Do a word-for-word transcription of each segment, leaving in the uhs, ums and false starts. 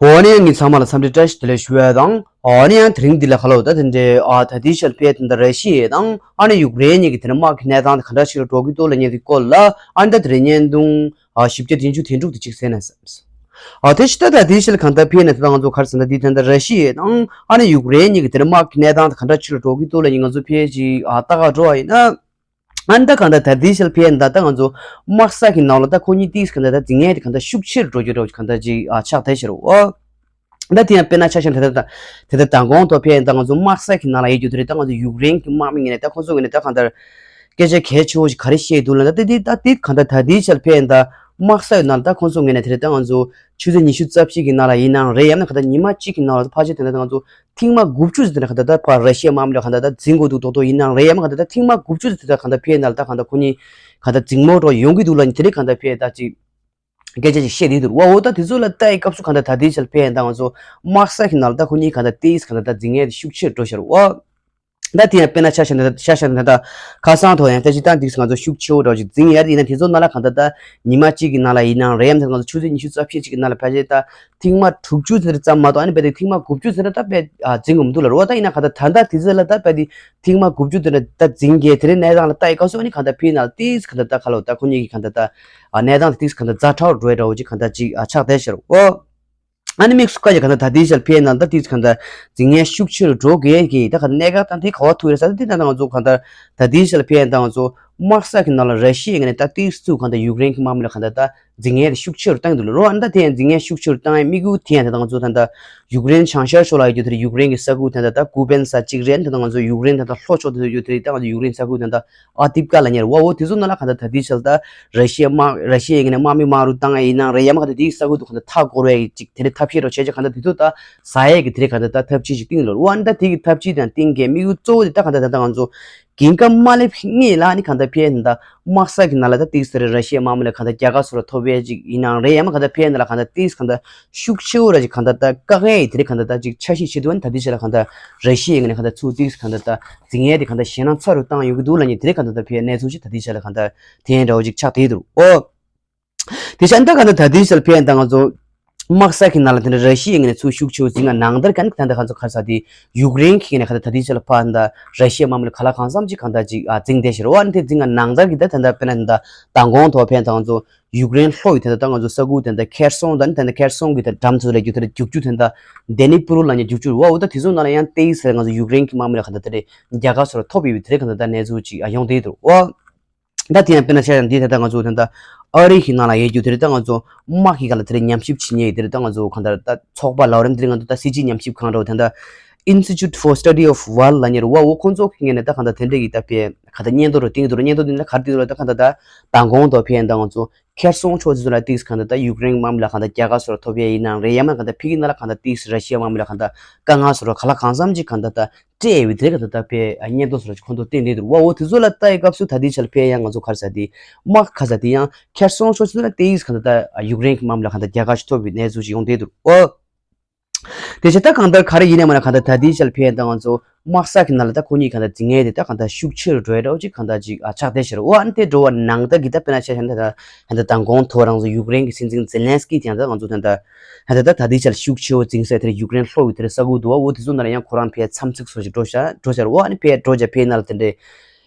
འོ་ནི་ཡང་ངས་ཚང་མ་ལ་འཚམས་འདྲི་བཀྲ་ཤིས་བདེ་ལེགས་ཞུ་ཡ་དང་། འོ་ནི་ཡང་དེ་རིང་འདི་ལ་ཁ་ལོ་ད་དེ་འདྲའི་ཨ་ད་ལྟའི་ཆར་ཕེ་དེ་འདྲ་ར་ཤི་ཡ་དང་ཨ་ནི་ཡུཀ་རེན་གཉིས་ཀྱི་དེ་འདྲ་དམག་གི་གནས་སྟངས་དེ་ག་འདྲ་ཞིག་ལ་འགྲོ་གི་འདུག་ལབ་མཁན་དེ་སྐོར་ལ་ཨ་ནི་ད་དེ་རིང་བརྙན་ཐུང་ཨ་བཞི་བརྒྱ་བདུན་ཅུ་དོན་དྲུག་དེ་གཅིག་གསན་ན་བསམ། ཨ་དེ་ཕྱི་ད་ད་ལྟའི་ཆར་གང་ལྟར་ཕེ་ནས་ད་ང་ཚོ་ག་རེ་ཟེར་ན་འདི་དེ་འདྲ་ར་ཤི་ཡ་དང་ཨ་ནི་ཡུཀ་རེན་གཉིས་ཀྱི་དེ་འདྲ་དམག་གི་གནས་སྟངས་དེ་ག་འདྲ་ཞིག་ལ་འགྲོ་གི་འདུག་ལབ་མཁན་ང་ཚོ་ཕེ་ཅིག་ཨ་ལྟ་ག་འགྲོ་བ་ཡིན་ན། ཨ་ནི་ད་གང་ལྟར་ད་ལྟའི་ཆར་ཕེ་ཡིན་ད་ད་ང་ཚོ་དམག་ས་གི་ནང་ལ་ད་ཁོ་གཉིས་ཏིས་གང་ལྟར་ད་འཛིང་ཡས་དེ་གང་ལྟར་ཤུགས་ཆེ་རུ་འགྲོ་རྒྱུ་རེད་གང་ལྟར་ཅིག་ཨ་ཆགས་བསྡད་ཤག་རེད་འོ། ད་དེ་ཡང་དཔེར་ན་ཆ་བཞག་ན་ད་ད་ད་ད་མདང་དགོང་ཐོག་ཕེ་ཡིན་ད་ང་ཚོ་དམག་ས་གི་ནང་ལ་ཡོད་རྒྱུ་དེ་རེད། ད་ང་ཚོ་ཡུཀ་རེན་གི་དམག་མི་ངོས་ནས་ད་ཁོ་ཚོ་ངོས་ནས་ད་གང་ལྟར་སྐད་ཆ་གལ་ཆེ་བོ་ཞིག་ག་རེ་བཤད་འདུག་ལབ་ན་ད་དེ་ད་དེ་གང་ལྟར་ད་ལྟའི་ཆར་ཕེ་ཡིན་ད་དམག་ས་ཡི་ནང་ལ་ད་ཁོ་ཚོ་ངོས་ནས་དེ་རེད། ད་ང་ཚོ་ཆུ་ཚོད་ཉི་ཤུ་རྩ་བཞི་གི་ནང་ལ་ཡིན་ནའང་རེད། ཡང་ན་གང་ལྟར་ཉི་མ་གཅིག་གི་ནང་ལ་ཕལ་ཆེར་དེ་འདྲ་ད་ང་ཚོ་ཐེངས་མ་དགུ་བཅུ་ཙམ་དེ་འདྲ་གང་ལྟར་ད་ཕར་ར་ཤི་ཡའི་དམག་མི་ལ་གང་ལྟར་ད་འཛིང་དགོས་འདུག་མདོག་མདོག་ཡིན་ནའང་རེད། ཡང་མ་གང་ལྟར་ད་ཐེངས་མ་དགུ་བཅུ་ཙམ་དེ་འདྲ་གང་ལྟར་ཕེ་ཡིན་ན་ལ་ད་གང་ལྟར་ཁོ་གཉིས་གང་ལྟར་འཛིང་མོ་འགྲོ་ཡོང་གི་འདུག་ལབ་ནི་དེ་རིང་གང་ལྟར་ཕེ་ད་ཅིག་སྐད་ཆ་ཅིག་བཤད་བསྡད་འདུག་བ། འོ་ད་དེ་ཚོ་ལ་ལྟ་ཡི་སྐབས་སུ་གང་ལྟར་ད་ལྟའི་ཆར་ཕེ་ཡིན་ད་ང་ཚོ་དམག་ས་གི་ནང་ལ་ད་ཁོ་གཉིས་གང་ལྟར་ཏིས་གང་ལྟར་ད་འཛིང་ཡས་དེ་ཤུགས་ཆེར་འགྲོ་ཤར་བ། ད་དེ་ཡང་དཔེར་ན་ཆ་བཞག་ན་ད་ཆ་བཞག་ན་ད་ཁ་སང་ཐོག་ཡང་ད་ཅི་ད་འདུག་ང་ཚོ་ཤུགས་ཆེ་བོ་འདྲ་ཅིག་འཛིང་ཡ་དེ་ཡིན་ན་དེ་ཚོ་ནང་ལ་གང་ལྟར་ད་ཉི་མ་གཅིག་གི་ནང་ལ་ཡིན་ནའང་རེད། ཡང་ད་ང་ཚོ་ཆུ་ཚོད་ཉི་ཤུ་རྩ་བཞི་གཅིག་གི་ནང་ལ་ཕལ་ཆེར་ད་ཐེངས་མ་དྲུག་ཅུ་ཙམ་རེ་ཙམ་མ་གཏོགས་ཨ་ནི་རྦད་དེ་ཐེངས་མ་དགུ་བཅུ་ཙམ་རེ་ད་རྦད་ཨ་འཛིང་གི་མི་འདུག་ལ་རོ། ད་ཡིན་ན་གང་ལྟར་ད་ལྟ་དེ་ཚོ་ལ་ད་རྦད་དེ་ཐེངས་མ་དགུ་བཅུ་དེ་འདྲ་ད་འཛིང་གི་དེ་རིང་གནས་སྟངས་ལ་ལྟ་ཡི་སྐབས་སུ་ཨ་ནི་གང་ལྟར་ཕི་ནང་ལ་ཏིས་གང་ལྟར་ད་ཁ་ལོ་ད་ཁོ་གཉིས་ཀྱི་གང་ལྟར་ད་ཨ་གནས་སྟངས་དེ་ཏིས་གང་ལྟར་ཛ་དྲག་འགྲོ་ཡ་འདྲ་བོ་ཅིག་གང་ལྟར་ཅིག་ཨ་ཆགས་བསྡད་ཤར་འོ། ཨ་ནི་དམིགས་སུ་བཀར་ཡ་གང་ལྟར་ད་ལྟའི་ཆར་ཕི་ནང་ལ་ད་ཏིས་གང་ལྟར་འཛིང་ཡ་ཤུགས་ཆེ་རུ་འགྲོ་གི་གི་ད་ག་གནད་འགག་ད་དེ་ག་བ་ཐུག་ཡོད་ས་ད་དེ་ད་ང་ཚོ་གང་ལྟར་ད་ལྟའི་ཆར་ཕི་ནང་ང་ཚོ་དམག་ས་གི་ནང་ལ་ར་ཤི་ཡའི་ངོས་ནས་ད་ཏིས་ཚུགས་གང་ལྟར་ཡུཀ་རེན་གྱི་དམག་མི་ལ་གང་ལྟར་ད་འཛིང་ཡས་དེ་ཤུགས་ཆེ་རུ་བཏང་གི་འདུག་ལ་རོ། ཨ་ནི་ད་དེ་ཡང་འཛིང་ཡས་ཤུགས་ཆེ་རུ་བཏང་ཡས་དམིགས་ཡུལ་དེ་ཡང་ད་ང་ཚོ་ད་ལྟ་ཡུཀ་རེན་བྱང་ཤར་ཕྱོགས་ལ་ཡོད་རྒྱུ་དེ་རེད། ཡུཀ་རེན་གྱི་ས་ཁུལ་དེ་ད་ལྟ་ཀུ་པན་ས་གཅིག་རེད། ད་ལྟ་ང་ཚོ་ཡུཀ་རེན་ད་ལྟ་ལྷོ་ཕྱོགས་དེ་ཡོད་རྒྱུ་དེ་རེད། ད་ང་ཚོ་ཡུཀ་རེན་ས་ཁུལ་དེ་ད་ཨ་ཏིབ་ཀ་ལབ་མཁན་རེད་བ། འོ་དེ་ཚོ་ནང་ལ་གང་ལྟར་ད་ལྟའི་ཆར་ད་ར་ཤི་ཡ་དམག་ར་ཤི་ཡའི་ངོས་ནས་དམག་མི་དམག་རུ་བཏང་ཡས་ཡིན་ནའང་རེད། ཡང་མ་གང་ལྟར་དེའི་ས་ཁུལ་དུ་གང་ལྟར་མཐའ་བསྐོར་བའི་ཅིག་དེ་རེད་ཐབས་ཤེས་རོ་བྱས་ཀྱི་གང་ལྟར་དེ་ཚོ་ད་ཟ་ཡས་ཀྱི་དེ་རེད་གང་ལྟར་ད་ཐབས་ཇུས་ཤིག་བཏིང་ལོ། འོ་ཨ་ནི་ད་དེ་གི་ཐབས་ཇུས་དང་བཏིང་གི་དམིགས་ཡུལ་གཙོ་བོ་དེ་ད་གང་ལྟར་ད་ལྟ་ང་ཚོ་འགན་ཁག་མ་སླེབས་སྔོན་ལ་ཨ་ནི་གང་ལྟར་ཕེ་ཡིན་ད་དམག་ས་གི་ནང་ལ་ད་ཏིག་ཙམ་རེ་ར་ཤི་ཡའི་དམག་མི་ལ་གང་ལྟར་རྒྱལ་ཁ་སོགས་ལ་ཐོབ་ཡས་ཅིག་ཡིན་ནའང་རེད། ཡང་མ་གང་ལྟར་ཕེ་ཡིན་ད་ལ་གང་ལྟར་ཏིག་གང་ལྟར་ཤུགས་ཆེ་བོ་ར་ཅིག་གང་ལྟར་ད་བཀག་ཡས་དེ་རེད་གང་ལྟར་ད་ཅིག་འཆར་གཞི་བྱེད་དུས་ཨ་ནི་ད་ལྟའི་ཆར་ལ་གང་ལྟར་ར་ཤི་ཡའི་ངོས་ནས་གང་ལྟར་ཚུར་ཏིག་གང་ལྟར་ད་འཛིང་ཡས་དེ་གང་ལྟར་ཞེད་སྣང་ཚ་རུ་བཏང་ཡོང་གི་འདུག་ལབ་མཁན་དེ་རེད་གང་ལྟར་ད་ཕེ་གནས་ཚུལ་ཅིག་ད་ལྟའི་ཆར་ལ་གང་ལྟར་དེ་ཡན་འདྲ་བོ་ཅིག་ཆགས་བསྡད་འདུག་ཨོ། དེ་བཞིན་ད་ག་ནས་ད་ལྟའི་ཆར་ཕན་ད་ང་ཚོ་དམག་ས་གི་ནང་ལ་དེ་འདྲ་ར་ཤི་ཡའི་ངོས་ནས་ཚུར་ཤུགས་ཆེ་བོ་འཛིང་ག་ནང་ལྟར་ག་ནས་ད་ལྟ་ང་ཚོ་ག་རེ་ཟེར་དེ་ཡུཀ་རེན་གྱི་ངོས་ནས་ག་ད་ད་ལྟའི་ཆར་ལ་ཕར་ད་ར་ཤི་ཡའི་དམག་མི་ལ་ག་ལ་གང་འཚམ་ཅིག་གང་ལྟར་ཅིག་ཨ་འཛིང་བསྡད་ཤག་རེད་བ། ཨ་ནི་དེ་འཛིང་ག་ནང་ལྟར་གྱི་ད་ད་ལྟ་དཔེར་ན་ད་མདང་དགོང་ཐོག་ཕན་ད་ང་ཚོ་ཡུཀ་རེན་ལྷོ་ཡི་དེ་ད་ད་ང་ཚོ་ས་ཁུལ་དེ་ད་ཁེར་སོང་ད་ནི་དེ་ད་ཁེར་སོང་གི་ད་འགྲམ་ཚོ་ལ་རྒྱུག་དེ་ད་རྒྱུག་རྒྱུ་དེ་ད་དེ་ནི་པུ་རུ་ལ་ཉེ་རྒྱུག་རྒྱུ་རེད་བ། འོ་ད་དེ་ཚོ་ནང་ལ་ཡང་ཏེ་ཡི་ཟེར་ང་ཚོ་ཡུཀ་རེན་གྱི་དམག་མི་ལ་ག་ད་དེ་རེད་རྒྱལ་ཁ་སོགས་ལ་ཐོབ་ཡོད་པའི་དེ་རེད་ག་ད་ད་གནས་ཚུལ་ཅིག་ཨ་ཡོང་བསྡད་འདུག་ཨོ། ད་དེ་ཡང་དཔེར་ན་ཆ་བཞག་ན་འདི་ད་ལྟ་ང་ཚོ་ད་ལྟ་ཨ་རི་གི་ནང་ལ་ཡོད་རྒྱུ་དེ་རེད། ད་ང་ཚོ་དམག་གི་སྒང་ལ་དེ་རེད་ཉམས་ཞིབ་བྱེད་མཁན་ཡོད་དེ་རེད། ད་ང་ཚོ་གང་ལྟར་ད་ཚོགས་པ་ལབ་རེད་དེ་རེད། ང་ཚོ་ད་སྲིད་སྤྱི་ཉམས་ཞིབ་ཁང་འདྲ་བོ་ད་ལྟ་Institute for Study of War ལབ་མཁན་རེད་བ། འོ་ཁོང་ཚོ་གི་ངོས་ནས་ད་གང་ལྟར་དེ་འདྲ་གི་ད་དཔེ་ག་ད་སྙན་ཐོ་རུ་བཏིང་འདུག་ར། སྙན་ཐོ་འདི་ལ་ག་རེ་བཏིང་འདུག་ལབ་ད་གང་ལྟར་ད་མདང་དགོང་དོ་ཕན་ད་ང་ཚོ་ཁེར་སོང་ཕྱོགས་དེ་ཚོ་ལ་ཏིག་གང་ལྟར་ད་ཡུཀ་རེན་དམག་མི་ལ་གང་ལྟར་རྒྱལ་ཁ་སོགས་ལ་ཐོབ་ཡས་ཡིན་ནའང་རེད། ཡང་མིན་གང་ལྟར་ཕ་གི་ནང་ལ་གང་ལྟར་ཏིག་ར་ཤི་ཡ་དམག་མི་ལ་གང་ལྟར་དཀའ་ངལ་སོགས་ལ་ག་ལ་གང་འཚམ་ཅིག་གང་ལྟར་ད་སྤྲད་ཡོད་པའི་དེ་རེད་ག་ད་ལྟ་དཔེ་སྙན་ཐོ་སོགས་ལ་ཁོང་ཚོ་བསྟན་བསྡད་འདུག་བ། འོ་དེ་ཚོ་ལ་ལྟ་ཡི་སྐབས་སུ་ད་ལྟའི་ཆར་ཕེ་ཡང་ང་ཚོ་ག་རེ་ཟེར་དེ་དམག་ག་ཟེར་དེ་ཡང་ཁེར་སོང་ཕྱོགས་ཚོ་ལ་ཏེ་ཡིས་ག་ད་ལྟ་ཡུཀ་རེན་གྱི་དམག་མི་ལ་ག་ད་རྒྱལ་ཁ་ཞིག་ཐོབ་པའི་གནས་ཚུལ་ཞིག་ཡོང་བསྡད་འདུག་ཨོ། དེ་བཞིན་ད་གང་ལྟར་ག་རེ་ཡིན་ནའི་མ་ན་ག་ད་ད་ལྟའི་ཆར་ཕེ་ཡང་ད་ང་ཚོ་དམག་ས་གི་ནང་ལ་ད་ཁོ་གཉིས་ག་ད་འཛིང་ངེས་དེ་ད་ག་ད་ཤུགས་ཆེ་རུ་འགྲོ་ཡ་འདྲ་བོ་ཅིག་ག་ད་ཅིག་ཨ་ཆགས་བསྡད་ཤག་རེད། ཨོ་ཨ་ནི་དེ་འགྲོ་བ་ནང་ལྟར་གྱི་ད་དཔེར་ན་ཆ་བཞག་ན་ད་ད་ད་མདང་དགོང་ཐོག་རང་ཚོ་ཡུཀ་རེན་གྱི་སྲིད་འཛིན་ཛེ་ལན་སི་ཀི་དེ་ཡང་ད་ང་ཚོ་ད་ད། ད་ལྟ་ད་ལྟའི་ཆར་ཤུགས་ཆེ་བོ་འཛིང་ས་དེར་ཡུཀ་རེན་ལྷོ་ཡི་དེར་ས་ཁུལ་འདུག་བ། འོ་དེ་ཚོ་ནང་ལ་ཡང་ཁོ་རང་ཕའི་མཚམས་ཚིགས་སོགས་ཤིག་འགྲོ་ཤག་འགྲོ་ཤག་རེད། འོ་ཨ་ནི་ཕའི་འགྲོ་བྱ་ཕའི་ནང་ལ་དེ་འདྲའི་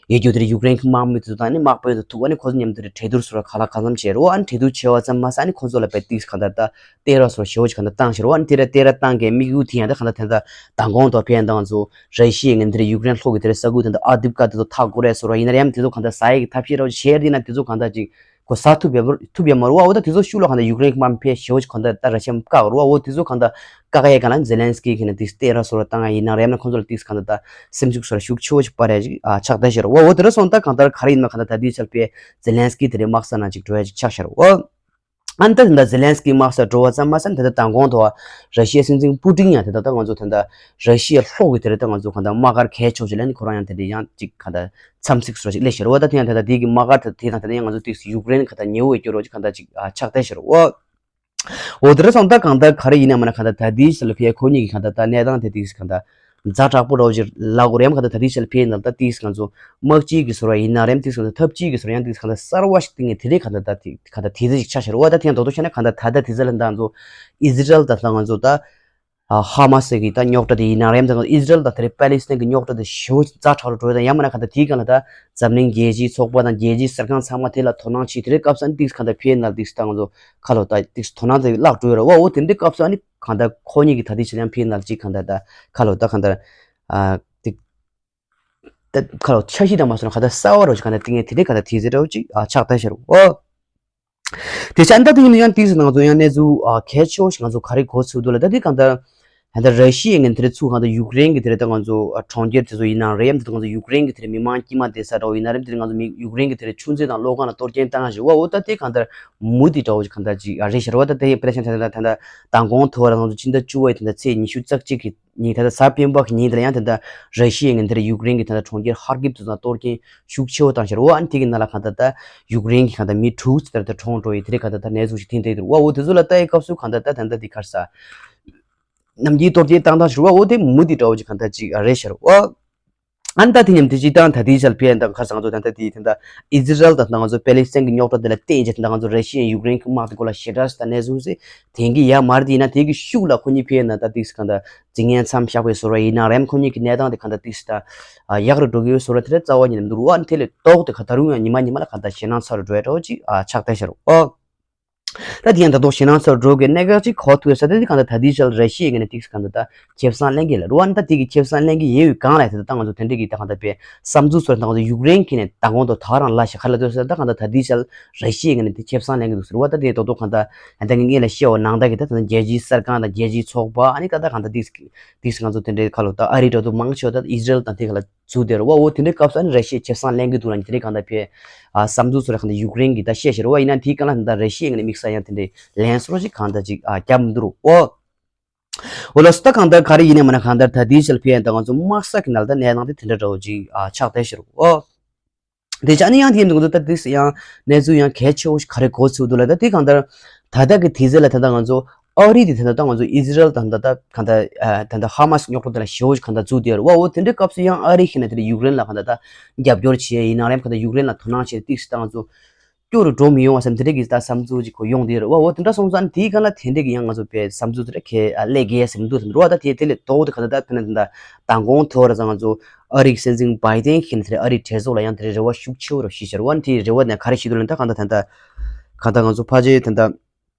ཡོད་རྒྱུ་དེར་ཡུཀ་རེན་གྱི་དམག་མི་དེ་ཚོ་དང་ཨ་ནི་དམག་དཔོན་དེ་ཐུག་ཨ་ནི་ཁོ་ཚོ་མཉམ་དུ་གྲོས་བསྡུར་སོགས་ལ་ག་ལ་གང་འཚམ་བྱས་རེད། འོ་ཨ་ནི་གྲོས་བསྡུར་བྱས་པ་ཙམ་མ་ཟད་ཨ་ནི་ཁོ་ཚོ་ལ་ཕའི་ཏིག་གང་ལྟར་ད་བསྟན་ར་སོགས་ཞེ་བོ་ཅིག་གང་ལྟར་བཏང་ཤག་རེད། འོ་ཨ་ནི་དེ་ར་བསྟན་ར་བཏང་གའི་དམིགས་ཡུལ་དེ་ཡང་ད་གང་ལྟར་དེ་ད་མདང་དགོང་དོ་ཕའི་ནང་ང་ཚོ་ར་ཤི་ཡའི་ངན་དེར་ཡུཀ་རེན་ལྷོ་གི་དེར་ས་ཁུལ་དེ་ད་ཨ་དིབ་ཀ་དེ་ཚོ་མཐའ་བསྐོར་རས་སོགས་ར་ཡིན་ན་ཡང་དེ་ཚོ་གང་ལྟར་ཟ་ཡས་ཀྱི་ཐབས་ཤེས་ར་བྱས་ཡ་དེ་ན་དེ་ཚོ་གང་ལྟར་ཅིག་ཁོ་ཟ་ཐུབ་ཡ་མ་ཐུབ་ཡ་མ་རེད་བ། འོ་ད་དེ་ཚོ་ཤུགས་ལ་གང་ལྟར་ཡུཀ་རེན་གྱི་དམག་མི་ཕལ་ཆེ་བ་ཞིག་གང་ལྟར་ད་ར་ཤི་ཡ་བཀག་རེད་བ། འོ་དེ་ཚོ་གང་ལྟར་བཀག་ཡ་གང་ལ་ཛེ་ལན་སི་ཀི་གིས་ནི་དེ་སྟེར་ར་སོགས་ལ་བཏང་ཡ་ཡིན་ན་རེད། ཡང་ན་ཁོང་ཚོ་ལ་དེ་གང་ལྟར་ད་སེམས་ཤུགས་སོགས་ལ་ཤུགས་ཆེ་བ་ཞིག་སྤར་ཡ་ཞིག་ཨ་ཆགས་བསྡད་ཤག་རེད་བ། འོ་དེ་འདྲ་སོང་ད་གང་ལྟར་ག་རེ་ཡིན་ན་གང་ལྟར་ད་དེའི་ཆར་པའི་ཛེ་ལན་སི་ཀི་དེ་རེད་དམག་ས་ནང་ཅིག་འགྲོ་ཡ་ཞིག་ཆགས་ཤག་རེད་བ། ཨ་ནི་ད་དེ་འདྲ་ཛེ་ལན་སི་ཀི་དམག་ས་འགྲོ་བ་ཙམ་མ་ཟད་དེ་ལྟར་མདང་དགོང་ཐོག་ར་ཤི་ཡའི་སྲིད་འཛིན་པུ་ཏིན་ཡང་དེ་ལྟར་ད་ང་ཚོ་དེ་འདྲ་ར་ཤི་ཡའི་ལྷོ་གི་དེ་རེད་ད་ང་ཚོ་གང་ལྟར་དམག་སྒར་གལ་ཆེ་ཤོས་ལ་ནི་ཁོ་རང་ཡང་དེ་འདྲ་ཡང་ཅིག་གང་ལྟར་མཚམས་ཚིགས་སོགས་ཤིག་སླེབས་ཤག་རེད་བ། ད་དེ་ཡང་ད་ལྟ་དེ་གི་དམག་སྒར་དེ་དང་དེ་ཡང་ང་ཚོ་ཏོག་ཙམ་ཡུཀ་རེན་གང་ལྟར་ཉེ་བོ་ཡོད་རྒྱུ་རོ་ཅིག་གང་ལྟར་ཅིག་ཨ་ཆགས་བསྡད་ཤག་རེད་བ། འོ་དེ་འདྲ་སོང་ད་གང་ལྟར་ག་རེ་ཡིན་ན་མ་ན་གང་ལྟར་ད་དེའི་ཆར་ལ་ཕའི་ཁོ་གཉིས་ཀྱི་གང་ལྟར་ད་གནས་སྟངས་དེ་དེ་གང་ལྟར་ ཛ་དྲག་པོ་འདྲ་བོ་ཅིག་ལབ་དགོས་རེད། ཡང་གང་ལྟར་ད་ལྟའི་ཆར་ལ་ཕེབས་ཡིན་ན་ད་ཏིག་གང་ཚོ་དམག་སྤྱི་གི་ཟུར་པ་ཡིན་ན་རེད། ཏིག་གང་ཚོ་འཐབ་ཇུས་ཀྱི་ཟུར་པ་ཡང་ཏིག་གང་ལྟར་གསར་བ་ཞིག་བཏིང་ནས་དེ་རིང་གང་ལྟར་ད་ཏིག་གང་ལྟར་དེ་ཚོ་ཞིག་ཆགས་ཤར་བ། ད་ཐེངས་རྡོག་རྡོག་བཤད་ན་གང་ལྟར་ད་ལྟ་དེ་ཚོ་ལ་ད་ང་ཚོ་ཨི་ཟི་རལ་དང་ད་ང་ཚོ་ད་ཧ་མ་སི་གི་ད་རྙོག་དྲ་དེ་ཡིན་ན་རེད། ད་ཨི་ཟི་རལ་དང་དེ་རིང་པ་ལི་སི་ཐན་གི་རྙོག་དྲ་དེ་ཞེ་པོ་ཛ་དྲག་རུ་འགྲོ་ཡོད། ད་ཡང་མིན་ན་གང་ལྟར་དེའི་སྒང་ལ་ད་འཛམ་གླིང་རྒྱལ་སྤྱིའི་ཚོགས་པ་དང་རྒྱལ་སྤྱིའི་གསར་ཁང་ཚང་མ་དེ་ལ་དོ་སྣང་བྱེད། དེ་རིང་སྐབས་སུ་ཨ་ནི་ཏིག་གང་ལྟར་ཕེབས་ཡིན་ན་ཏིག་ད་ང་ཚོ་ཁ་ལོ་ད་ཏིག་དོ་སྣང་དེ་བརླག་འགྲོ་ཡོད་རེད་བ། འོ་དེ་འདྲའི་སྐབས་སུ་ཨ་ནི་གང་ལྟར་ཁོ་གཉིས་ཀྱི་ད་ལྟའི་ཆར་ཡང་ཕེབས་ཡིན་ན་ཅིག་གང་ལྟར་ད་ཁ་ལོ་ད་གང་ལྟར་ཨ་ཏིག་ད་ཁ་ལོ་འཆར་གཞི་དང་མ་སོང་ན་གང་ལྟར་གསར་བ་རུ་ཞིག་གང་ལྟར་བཏིང་ཡས་དེ་འདྲའི་གང་ལྟར་དེ་ཚོ་འདྲ་བོ་ཅིག་ཨ་ཆགས་བསྡད་ཤར་བ། དེ་ཆ་ཨ་ནི་ད་དེ་ཡིན་ན་ཡང་ཏིག་ཙམ་ང་ཚོ་ཡང་གནས་ཚུལ་ཨ་གལ་ཆེ་བོ་ཞིག་ང་ཚོ་ག་རེ་གོ་ཚུལ་འདུག་ལ། ད་དེ་གང་ལྟར་ད་ལྟ་ར་ཤི་ཡའི་ངན་དེ་རེད་ཚུགས་གང་ལྟར་ཡུཀ་རེན་གྱི་དེ་རེད་ད་ང་ཚོ་ཨ་གྲོང་ཁྱེར་དེ་ཚོ་ཡིན་ན་རེད། ཡང་དེ་ང་ཚོ་ཡུཀ་རེན་གྱི་དེ་རེད་མི་མང་དཀྱུས་མ་བསྡད་ས་འདྲ་བོ་ཡིན་ན་རེད། དེ་ང་ཚོ་མི་ཡུཀ་རེན་གྱི་དེ་རེད་ཆུ་མཛོད་དང་གློག་ཁང་ལ་གཏོར་སྐྱོན་བཏང་ཞིག་བ། འོ་ད་དེ་གང་ལྟར་མུ་མཐུད་འདྲ་བོ་ཞིག་གང་ལྟར་ཅིག་ཨ་རེད་ཤར་བ། ད་དེ་ཡིན་པ་ལ་ཤང་ད་ད་ད་མདང་དགོང་དེ་བར་ང་ཚོ་ཕྱི་ཟླ་བཅུ་པའི་དེ་ད་ཚེས་ཉི་ཤུ་རྩ་གཅིག་གི་ཉིན་ད་ལྟ་གཟའ་སྤེན་པ་གི་ཉིན་དེ་ལ་ཡང་དེ་འདྲ་ར་ཤི་ཡའི་ངན་དེ་རེད་ཡུཀ་རེན་གྱི་དེ་འདྲ་གྲོང་ཁྱེར་ཧར་ཀིབ་དེ་ཚོ་གཏོར་སྐྱོན་ཤུགས་ཆེ་བོ་བཏང་ཤར་བ། ཨ་ནི་དེ་གི་ནང་ལ་གང་ལྟར་ད་ཡུཀ་རེན་གྱི་གང་ལྟར་མི་དྲུག་ཙམ་དེ་འདྲ་གྲོངས་འགྲོ་ཡི་དེ་རེད། གང་ལྟར་ད་གནས་ཚུལ་ཞིག་ཐོན་བསྡད་འདུག་བ། འོ་དེ་ཚོ་ལ་ལྟ་ཡི་སྐབས་སུ་གང་ལྟར་ད་ད་ལྟ་དེ་གར་ས་ནམ་རྒྱུན་གཏོར་སྐྱོན་བཏང་བཏང་ཤར་བ། འོ་དེ་མུ་མཐུད་འདྲ་བོ་ཅིག་གང་ལྟར་ཅིག་རེད་ཤར་བ། ཨ་ནི་ད་དེ་མཉམ་དུ་སྤྱིར་བཏང་ད་ལྟའི་ཆར་ཕེབས་ཡིན་ད་གར་སང་ཚོ་ད་ལྟ་དེ་དེ་འདྲ་ཨི་ཟི་རལ་དང་ད་ང་ཚོ་པེ་ལི་སི་ཐན་གྱི་རྙོག་དྲ་དེ་ལ་བརྟེན་བྱས་ད་ང་ཚོ་ར་ཤི་ཡའི་ཡུཀ་རེན་གྱི་དམག་དེ་སྐོར་ལ་ཞེ་དྲག་ད་གནས་ཚུལ་ཟེར་དེང་གི་ཡ་མར་དེ་ཡིན་ན་དེ་གི་ཤུགས་ལ་ཁོ་གཉིས་ཕེབས་ན་ད་ཏིག་གང་ད་རྫིག་ངན་མཚམས་བཞག་པའི་བཟོ་འདྲ་ཡིན་ན་རེད། ཁོ་གཉིས་ཀྱི་གནས་སྟངས་དེ་གང་ད་ཏིག་ད་ཡག་རུ་འགྲོ་གི་ཡོད་བཟོ་འདྲ་དེ་འདྲ་རྩ་བ་ཉིད་ནས་མི་འདུག་རུ་བ། ཨ་ནི་དེ་ལས་ལྡོག་སྟེ་ག་ད་རུང་ཡང་ཉི་མ་ཉི་མ་ལ་གང་ད་ཞེད་སྣང་ཚ་རུ་འགྲོ་ཡ་འདྲ་བོ་ཅིག་ཨ་ཆགས་བསྡད་ཤར་ཨོ། ད་དེ་ཡང་ད་དུང་ཞེད་སྣང་ཚ་རུ་འགྲོ་དགོས་གནད་འགག་ཅིག་གོ་ཐུབ་ཡོད་ས་དེ་གང་ལྟར་ད་ལྟའི་ཆར་ར་ཤི་ཡའི་ངོས་ནས་ཏིག་གང་ལྟར་ད་ཁེ་བཟང་ལེན་གྱི་ལ་རུ་བ། ད་དེ་གི་ཁེ་བཟང་ལེན་གྱི་ཡོད་པའི་སྒང་ལ་དེ་ད་ང་ཚོ་དེ་འདྲས་ཀྱི་ད་གང་ལྟར་པའི་བསམ་ཚུལ་ཚོར་ད་ང་ཚོ་ཡུཀ་རེན་གྱི་ནས་མདང་དགོང་དུ་ད་རང་ལ་ཞིག་ག་ལ་འདོད་ས་ད་གང་ལྟར་ད་ལྟའི་ཆར་ར་ཤི་ཡའི་ངོས་ནས་དེ་ཁེ་བཟང་ལེན་གྱི་འདུག་ཟེར་བ། ད་དེ་ད་དུང་གང་ལྟར་ད་ངས་ངས་ལ་བཤད་བ་ནང་ལྟར་གྱི་ད་ད་རྒྱལ་སྤྱིའི་གསར་ཁང་དང་རྒྱལ་སྤྱིའི་ཚོགས་པ་ཨ་ནི་ད་ད་གང་ལྟར་ཏིག་ཏིག་ང་ཚོ་དེ་འདྲས་ཁ་ལོ་ད་ཨ་རི་འདྲ་དུ་མང་ཆེ་བ་ད་ཨི་ཟི་རལ་དང་དེ་ག་ལ་ཚུགས་དེ་རུ་བ། འོ་དེ་འདྲའི་སྐབས་སུ་ཨ་ནི་ར་ཤི་ཡས་ཁེ་བཟང་ལེན་གྱི་འདུག་ལ་ནི་དེ་འདྲའི་གང་ལྟར་ཕེ་ཨ་བསམ་ཚུལ་ཚོ་ར་གང་ལྟར་ཡུཀ་རེན་གྱི་ད་བཤད་ཤེར་བ་ཡིན་ན་དེའི་སྐབས་ལ་ད་ར་ཤི་ཡའི་ངོས་ནས་དམིགས་བསལ་ཡང་དེ་འདྲའི་ལན་སོར་ཅིག་གང་ལྟར་ཅིག་ཨ་བརྒྱབ་མི་འདུག་རུ་འོ། འོ་ལགས་སོ། ད་གང་ལྟར་ག་རེ་ཡིན་ནའི་མ་ན་གང་ལྟར་ད་དེའི་ཆར་ཕེ་ཡང་ད་ང་ཚོ་དམག་ས་གི་ནང་ལ་ད་གནས་སྟངས་དེ་དེ་འདྲ་འདྲ་བོ་ཅིག་ཨ་ཆགས་བསྡད་ཤེར་འོ། དེ་ཆ་ནི་ཡང་དེ་ཡིན་འདུག་ད་དེ་ཡང་གནས་ཚུལ་ཡང་གལ་ཆེ་བོ་ཞིག་ག་རེ་གོ་ཚུལ་འདུག་ལ་ད་དེ་གང་ལྟར་ད་ལྟ་གི་དུས་ཚོད་ལ་ད་ལྟ་ང་ཚོ་ཨ་རི་དེ་ད་ལྟ་ང་ཚོ་ཨི་ཟི་རལ་དང་ད་ལྟ་གང་ལྟར་ཨ་ད་ལྟ་ཧ་མ་སི་རྙོག་དྲ་དེ་ལ་ཞེ་བོ་ཞིག་གང་ལྟར་ཚུགས་དེ་རུ་བ། འོ་དེ་འདྲའི་སྐབས་སུ་ཡང་ཨ་རི་ཞིག་ནས་དེ་འདྲ་ཡུཀ་རེན་ལ་གང་ལྟར་ད་རྒྱབ་སྐྱོར་བྱེད་ཡིན་ན་རེད། གང་ལྟར་ཡུཀ་རེན་ལ་དོ་སྣང་བྱེད་དེ་ཏིག་སི་ད་ང་ཚོ་སྐྱོ་རུ་འགྲོ་མི་ཡོང་བ་བསམ་དེ་འདྲ་གི་ད་བསམ་ཚུལ་ཅིག་གོ་ཡོང་དེ་རུ་བ། འོ་དེ་འདྲ་སོང་ཙང་དེའི་སྒང་ལ་དེ་འདྲ་གི་ཡང་ང་ཚོ་བས་བསམ་ཚུལ་དེ་འདྲ་གལ་ཨ་ལས་གལ་ཟེར་མི་འདུག་ཟེར་འདུག་རུ་བ། ད་དེ་དེ་ལས་ལྡོག་སྟེ་གང་ལྟར་ད་དེ་ནས་ད་ལྟ་མདང་དགོང་དེ་བར་ཙང་ང་ཚོ་ཨ་རིའི་སྲིད་འཛིན་བྷའི་ཏན་ཞིག་ནས་དེ་ཨ་རིའི་གྲོས་ཚོགས་ལ་ཡང་དེ་རེ་བ་ཤུགས་ཆེ་བོ་རུ་ཞིག་བྱེད་རུ་བ། དེའི་རེ་བ་ནས་ག་རེ་ཞིག་འདུག་ལ་ད་གང་ལྟར་ད་ལྟ་གང་ལྟར་ང་ཚོ་ཕལ་ཆེར་ད་ལྟ་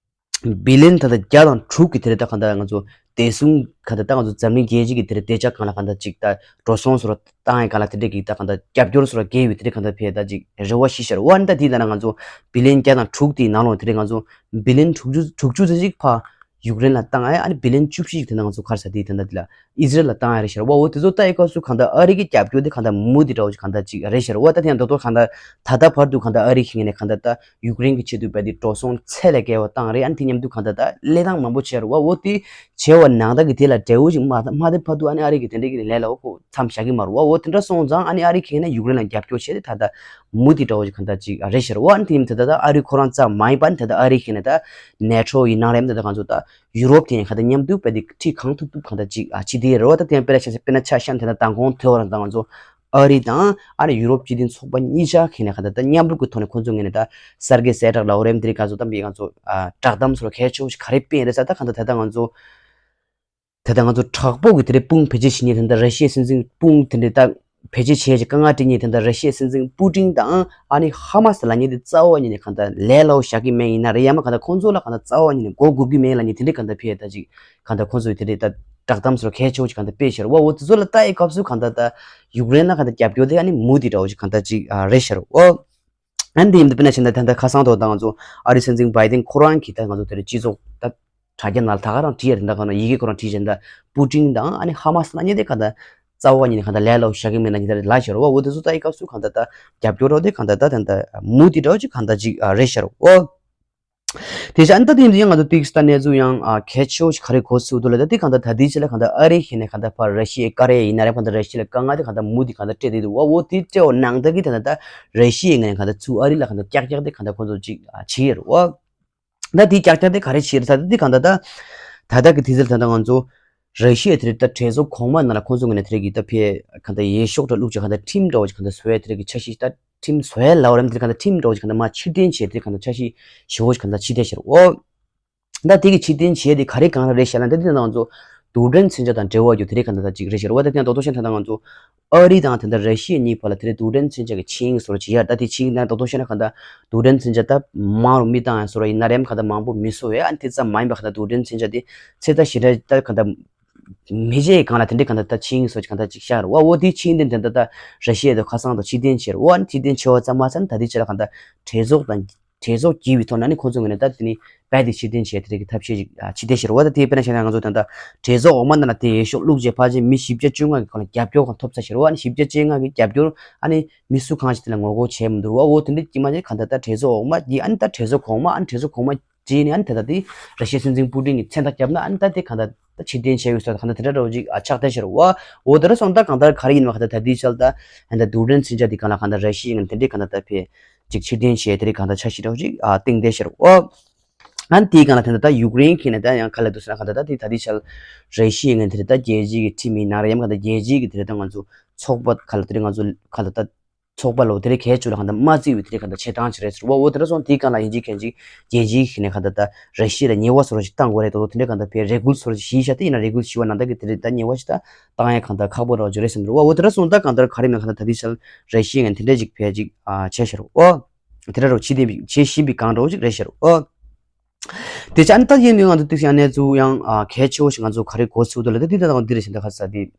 བི་ལིན་ད་ལྟ་བརྒྱ་དང་དྲུག་གི་དེ་རེ་ད་གང་ལྟར་ང་ཚོ་བདེ་སྲུང་གང་ལྟར་ད་ང་ཚོ་འཛམ་གླིང་རྒྱལ་སྤྱི་གི་དེ་རེ་བདེ་འཇགས་སྒང་ལ་གང་ལྟར་ཅིག་ད་འགྲོ་སོང་སོ་རུ་བཏང་ཡ་གང་ལ་དེ་འདྲ་གི་ད་གང་ལྟར་རྒྱབ་སྐྱོར་སོ་རུ་རྒྱས་ཡོད་དེ་རེ་གང་ལྟར་ཕེ་ད་ཅིག་རེ་བ་ཞིག་བྱེད་རུ་བ། ད་དེའི་ནང་ང་ཚོ་བི་ལིན་བརྒྱ་དང་དྲུག་དེའི་ནང་ལོགས་དེ་རེ་ང་ཚོ་བི་ལིན་དྲུག་ཅུ་དྲུག་ཅུ་ཙམ་ཅིག་ཕ་ཡུཀ་རེན་ལ་བཏང་ཨ་ཨ་ནི་བི་ལིན་བཅུ་བཞི་ཞིག་དེ་འདྲ་ང་ཚོ་ག་རེ་ཟེར་དེ་དེ་འདྲ་དེ་ལ་ཨི་ཟི་རལ་ལ་བཏང་ཨ་རེད་ཤར་བ། འོ་དེ་ཚོ་ལྟ་ཡི་སྐབས་སུ་གང་ལྟར་ཨ་རི་གི་རྒྱབ་སྐྱོར་དེ་གང་ལྟར་མུ་མཐུད་འདྲ་བོ་ཞིག་གང་ལྟར་ཅིག་རེད་ཤར་བ། ད་དེ་ཡང་ད་དུང་གང་ལྟར་ད་ལྟ་བར་དུ་གང་ལྟར་ཨ་རི་གི་ངོས་ནས་གང་ལྟར་ད་ཡུཀ་རེན་གི་ཆེད་དུ་བས་དེ་འགྲོ་སོང་ཚད་ལས་བརྒལ་བ་བཏང་རེད། ཨ་ནི་དེ་མཉམ་དུ་གང་ལྟར་ད་གླེང་སྟངས་མང་པོ་བྱས་རེད་བ། འོ་དེ་བྱས་བ་ནང་ལྟར་གི་དེ་ལ་འབྲས་བུ་ཞིག་མ་མ་དེ་བར་དུ་ཨ་ནི་ཨ་རི་གི་དེ་འདྲ་གི་ལས་ལ་འོ་ཁོ་མཚམས་བཞག་གི་མ་རེད་བ། འོ་དེ་འདྲ་སོང་ཙང་ཨ་ནི་ཨ་རི་གི་ངོས་ནས་ཡུཀ་རེན་ལ་རྒྱབ་སྐྱོར་བྱས་ཏེ་ད་ལྟ་མུ་མཐུད་འདྲ་བོ་ཞིག་གང་ལྟར་ཅིག་རེད་ཤར་བ། ཨ་ནི་དེ་མཉམ་དུ་ད་ལྟ་ཨ་རི་ཁོ་རང་ཙམ་མ་ཡིན་པ་ཨ་ནི་ད་ལྟ་ཨ་རི་གི་ངོས་ནས་ད་ནེ་ཊོ་ཡིན་ནའང་རེད། ད་ལྟ་ང་ཚོ་ད་ཡུ་རོབ་དེ་ཡང་གང་ལྟར་མཉམ་དུ་བས་དེ་ཁྲིད་གང་ཐུབ་ཐུབ་གང་ལྟར་ཅིག་ཨ་བྱེད་དེ་རེད་བ། ད་དེ་ཡང་དཔེར་ན་ཆ་བཞག་དཔེར་ན་ཆ་བཞག་ན་ད་ལྟ་མདང་དགོང་དེ་བར་ད་ང་ཚོ་ཨ་རི་དང་ཨ་ནི་ཡུ་རོབ་སྤྱི་མཐུན་ཚོགས་པ་གཉིས་ཆ་གི་ནས་གང་ལྟར་ད་མཉམ་རུབ་ཀྱི་ཐོག་ནས་ཁོང་ཚོ་ངོས་ནས་ད་གསར་བརྗེ་གསལ་བསྒྲགས་ལ་འོ་རེམ་དེ་རིང་ག་ཚོད་བཏང་པའི་ང་ཚོ་ཨ་བསྒྲགས་གཏམ་སོགས་གལ་ཆེ་བོ་ཞིག་ག་རེ་སྤེལ་རེད་ཟེར། ད་གང་ལྟར་ད་ལྟ་ང་ཚོ་ད་ལྟ་ང་ཚོ་དྲག་པོ་གི་དེ་རིང་དཔུང་བེད་སྤྱོད་བྱེད་མཁན་དེ་འདྲ་ར་ཤི་ཡའི་སྲིད་འཛིན་དཔུང་དེ་འདྲ་ད་བེད་སྤྱོད་བྱས་ཀྱི་དཀའ་ངལ་འཕྲད་མཁན་དེ་འདྲ་ར་ཤི་ཡའི་སྲིད་འཛིན་པུ་ཏིན་དང་ཨ་ནི་ཧ་མ་སི་ལབ་མཁན་དེ་རྩ་བ་ཉིད་ནས་གང་ལྟར་ལས་སླ་བོ་བཞག་གི་མེད་ཡིན་ན་རེད། ཡང་མིན་གང་ལྟར་ཁོང་ཚོ་ལ་གང་ལྟར་རྩ་བ་ཉིད་ནས་མགོ་སྒུར་གི་མེད་ལབ་མཁན་དེ་འདྲ་གང་ལྟར་ཕེ་ད་ཅིག་གང་ལྟར་ཁོང་ཚོས་དེ་འདྲ་ད་བསྒྲགས་གཏམ་སོགས་གལ་ཆེ་བོ་ཞིག་གང་ལྟར་སྤེལ་ཤར་བ། འོ་དེ་ཚོ་ལ་ལྟ་ཡི་སྐབས་སུ་གང་ལྟར་ད་ཡུཀ་རེན་ལ་གང་ལྟར་རྒྱབ་སྐྱོར་དེ་ཨ་ནི་མུ་མཐུད་འདྲ་བོ་ཞིག་གང་ལྟར་ཅིག་རེད་ཤར་བ། ཨ་ནི་དེ་ཡིན་དུས་དཔེར་ན་བྱས་ན་ད་ལྟ་ཁ་སང་ཐོག་ད་ང་ཚོ་ཨ་རིའི་སྲིད་འཛིན་བྷའི་ཏིན་ཁོ་རང་གིས་ད་ང་ཚོ་དེ་རིང་སྤྱི་ཚོགས་ད་དྲ་རྒྱ་ནང་ལ་ད་ག་རང་བྲིས་ཡ་དེ་འདྲ་གང་ན་ཡི་གེ་ཁོ་རང་བྲིས་བྱས་ད་པུ་ཏིན་དང་ཨ་ནི་ཧ་མ་སི་ལབ་མཁན་དེ་གང་ལྟར་རྩ་བ་ཉིད་ནས་གང་ལྟར་ལས་སླ་བོ་བཞག་གི་མེད་ལབ་མཁན་དེ་ལབ་ཤར་བ། འོ་དེ་ཚོ་ལྟ་ཡི་སྐབས་སུ་གང་ལྟར་ད་རྒྱབ་སྐྱོར་འདྲ་བོ་དེ་གང་ལྟར་ད་ད་ལྟ་མུ་མཐུད་འདྲ་བོ་ཅིག་གང་ལྟར་ཅིག་རེད་ཤར་བ། དེ་བཞིན་ཨ་ནི་ད་དེ་ཡིན་དུས་ཡང་ང་ཚོ་ཏིག་ཙམ་གནས་ཚུལ་ཡང་ཨ་གལ་ཆེ་བོ་ཞིག་ག་རེ་གོ་ཚུལ་འདུག་ལ། ད་དེ་གང་ལྟར་ད་ལྟའི་ཆ་ལ་གང་ལྟར་ཨ་རི་ཞིག་ནས་གང་ལྟར་ཕར་ར་ཤི་ཡའི་བཀའ་རེ་ཡིན་ན་རེད། གང་ལྟར་ར་ཤི་ཡ་ལ་དཀའ་ངལ་དེ་གང་ལྟར་མུ་མཐུད་གང་ལྟར་སྤྲད་དེ་འདུག་བ། འོ་དེ་སྤྲད་པ་ནང་ལྟར་གྱི་ད་ལྟ་ད་ར་ཤི་ཡའི་ངོས་ནས་གང་ལྟར་ཚུར་ཨ་རི་ལ་གང་ལྟར་ཀྱག་ཀྱག་དེ་གང་ལྟར་ཁོང་ཚོ་ཅིག་ཨ་བྱེད་ཡ་རེད་བ། ད་དེ་ཀྱག་ཀྱག་དེ་ག་རེ་བྱེད་རེད་ད་ད་དེ་གང་ལྟར་ད་ད་ལྟ་གི་དུས་ཚོད་ལ་ད་ལྟ་ང་ཚོ་ ར་ཤི་ཡ་དེ་རིགས་ད་གྲོས་ཚོགས་གོང་མ་ནང་ལ་ཁོང་ཚོ་ངོས་ནས་དེ་རིགས་ཀྱི་ད་ཕེ་གང་ལྟར་འོས་ཤོག་འདྲ་བླུགས་ཀྱི་གང་ལྟར་ཁྲིམས་འདྲ་བོ་ཅིག་གང་ལྟར་བཟོ་ཡ་དེ་རིགས་ཀྱི་འཆར་གཞི་ད་ཁྲིམས་བཟོ་ཡ་ལབ་རམ་དེ་གང་ལྟར་ཁྲིམས་འདྲ་བོ་ཅིག་གང་ལྟར་མར་ཕྱིར་འཐེན་བྱས་དེ་གང་ལྟར་འཆར་གཞི་ཞེ་བོ་ཅིག་གང་ལྟར་ཕྱིར་འཐེན་བྱས་རེད་འོ། ད་དེ་གི་ཕྱིར་འཐེན་བྱས་དེ་ག་རེ་གང་ལ་རེད་བཤད་ན་ད་དེ་ང་ཚོ་རྡུལ་ཕྲན་མཚོན་ཆ་དང་འབྲེལ་བ་ཡོད་དེ་རིགས་གང་ལྟར་ད་ཅིག་རེད་ཤག་རེད་བ། ད་དེ་ཡང་རྡོག་རྡོག་བཤད་ན་ད་ང་ཚོ་ཨ་རི་དང་དེ་འདྲ་ར་ཤི་ཡ་གཉིས་བར་ལ་དེ་རིགས་རྡུལ་ཕྲན་མཚོན་ཆ་གི་ཆིངས་ཡིག་བཟོ་འདྲ་ཅིག་ཡོད་རེད། ད་དེ་ཆིངས་ཡིག་ནང་རྡོག་རྡོག་བཤད་ན་གང་ལྟར་རྡུལ་ཕྲན་མཚོན་ཆ་ད་མང་རུ་མི་བཏང་ཡ་བཟོ་འདྲ་ཡིན་ན་རེམ་གང་ལྟར་མང་པོ་མི་བཟོ་བས། ཨ་ནི་དེ་ཙམ་མ་ཡིན་པ་གང་ལྟར་རྡུལ་ཕྲན་མཚོན་ཆ་དེ་ཚེ་ད་ཞེ་དྲག་ད་གང་ལྟར་མི་བྱེད་གང་ལ་དེ་འདྲའི་གང་ལྟར་ད་ཆིངས་ཡིག་བཟོ་ཅིག་གང་ལྟར་ཅིག་ཤར་བ་འོ། དེ་ཆིངས་ཡིག་དེ་འདི་ལྟར་ད་ར་ཤི་ཡ་དང་ཁ་སང་དང་ཕྱིར་འཐེན་བྱས་རེད་འོ། ཨ་ནི་ཕྱིར་འཐེན་བྱས་པ་ཙམ་མ་ཟད་ད་དེ་ཕྱི་ལ་གང་ལྟར་གྲོས་ཚོགས་དང་གྲོས་ཚོགས་བགྱིས་པའི་ཐོག་ནས་ནི་ཁོང་ཚོ་ངོས་ནས་ད་དེ་ནི་རྦད་དེ་ཕྱིར་འཐེན་བྱས་དེ་རིགས་ཀྱི་ཐབས་ཤེས་ཤིག་ཨ་ཕྱིར་འཐེན་བྱས་རེད་བ། ད་དེ་དཔེར་ན་བཤད་ན་ང་ཚོ་ད་ལྟ་གྲོས་ཚོགས་འོག་མ་ནང་ལ་དེ་འོས་ཤོག་བླུགས་རྗེས་ཕལ་ཆེར་མི་བཞི་བརྒྱ་བཅོ་ལྔ་གི་སྒང་ལ་རྒྱབ་སྐྱོར་གང་ཐོབ་ཚར་ཤག་རེད་བ། ཨ་ནི་བཞི་བརྒྱ་བཅོ་ལྔ་གི་རྒྱབ་སྐྱོར་ཨ་ནི་མི་སུ་གང་ཞིག་དེ་ལ་ངོ་རྒོལ་བྱས་མི་འདུག་རེད་བ། འོ་དེ་འདྲ་དཀྱིལ་མ་ཅིག་གང་ལྟར་ད་གྲོས་ཚོགས་འོག་མ་འདི་ཨ་ནི་ད་གྲོས་ཚོགས་གོང་མ་ཨ་ནི་གྲོས་ཚོགས་གོང་མ་རྗེས་ནས་ཨ་ནི་ད་ལྟ་དེ་ར་ཤི་ཡ་སྲིད་འཛིན་པུ་ཏིན་གྱི་མཚན་རྟགས་བརྒྱབ་ན་ཨ་ནི་ད་དེ་གང་ལྟར་ད་ཕྱིར་འཐེན་བྱས་ཡོད་ས་གང་ལྟར་དེ་འདྲ་འདྲ་བོ་ཅིག་ཨ་ཆགས་བསྡད་ཤག་རེད་བ། འོ་དེ་འདྲ་སོང་ད་གང་ལྟར་ག་རེ་ཡིན་པ་གང་ལྟར་ད་དེའི་ཆ་ལ་ད་ཨ་ནི་ད་རྡུལ་ཕྲན་མཚོན་ཆ་དེ་གང་ལ་གང་ལྟར་ར་ཤི་ཡ་ངོས་ནས་དེ་འདྲའི་གང་ལྟར་ད་ཕེ་ཅིག་ཕྱིར་འཐེན་བྱས་དེ་རིགས་གང་ལྟར་འཆར་གཞི་འདྲ་བོ་ཅིག་ཨ་བཏིང་བསྡད་ཤག་རེད་བ། ཨ་ནི་དེའི་སྒང་ལ་དེ་འདྲ་ད་ཡུཀ་རེན་གྱི་ནས་ད་ཡང་ག་ལ་འདུག་ཟེར་ན་གང་ལྟར་ད་དེ་ད་དེའི་ཆ་ལ་ར་ཤི་ཡ་ངོས་ནས་དེ་རིགས་ད་རྒྱལ་སྤྱིའི་གི་ཁྲིམས་ཡིན་ན་རེད་ཡང་གང་ལྟར་རྒྱལ་སྤྱིའི་གི་དེ་རིགས་ད་ང་ཚོ་ཚོགས་པ་ག་ལ་དེ་རིགས་ང་ཚོ་ག་ལ་ད་ཚོགས་པ་ལོ་དེ་རིགས་གལ་ཆེ་ལ་གང་ལྟར་མ་བརྩི་བའི་དེ་རིགས་གང་ལྟར་བྱེད་སྟངས་ཅིག་རེད་ཟེར་བ། འོ་དེ་འདྲ་སོང་དེའི་སྒང་ལ་ཡིན་གཅིག་མིན་གཅིག་རྒྱལ་སྤྱིའི་གི་ནས་གང་ལྟར་ད་ར་ཤི་ཡ་ལ་ཉེས་པ་བཟོ་འདྲ་ཞིག་བཏང་དགོས་རེད་དོ་དེ་འདྲ་གང་ལྟར་བས་རེ་སྐུལ་བཟོ་འདྲ་ཞིག་བྱས་ཤག་དེ་ཡིན་ན་རེ་སྐུལ་ཞུ་བ་ནང་ལྟར་གི་དེ་རིགས་ད་ཉེས་པ་ཞིག་ད་བཏང་ཡ་གང་ལྟར་ཁག་པོ་འདྲ་བོ་ཅིག་རེད་ཟེར་འདུག་རེད་བ། འོ་དེ་འདྲ་སོང་ད་གང་ལྟར་ག་རེ་མིན་གང་ལྟར་ད་དེའི་ཆ་ལ་ར་ཤི་ཡ་ངོས་ནས་དེ་འདྲ་ཅིག་ཕལ་ཅིག་ཨ་བྱས་ཤག་རེད་བ། དེ་འདྲ་རུ་ཕྱིར་འཐེན་བྱེད་བཞིན་པའི་སྒང་འདྲ་བོ་ཅིག་རེད་ཤག་རེད་བ། དེ་ཆ་ནི་ད་ཡིན་ནི་ང་ཚོ་ཏིག་ཡང་གནས་ཚུལ་ཡང་ཨ་གལ་ཆེ་བོ་ཞིག་ང་ཚོ་ག་རེ་གོ་ཚུལ་འདུག་ལ་ད་དེ་ད་ང་འདི་རེད་ཤག་ད་ཁ་ས་དེ་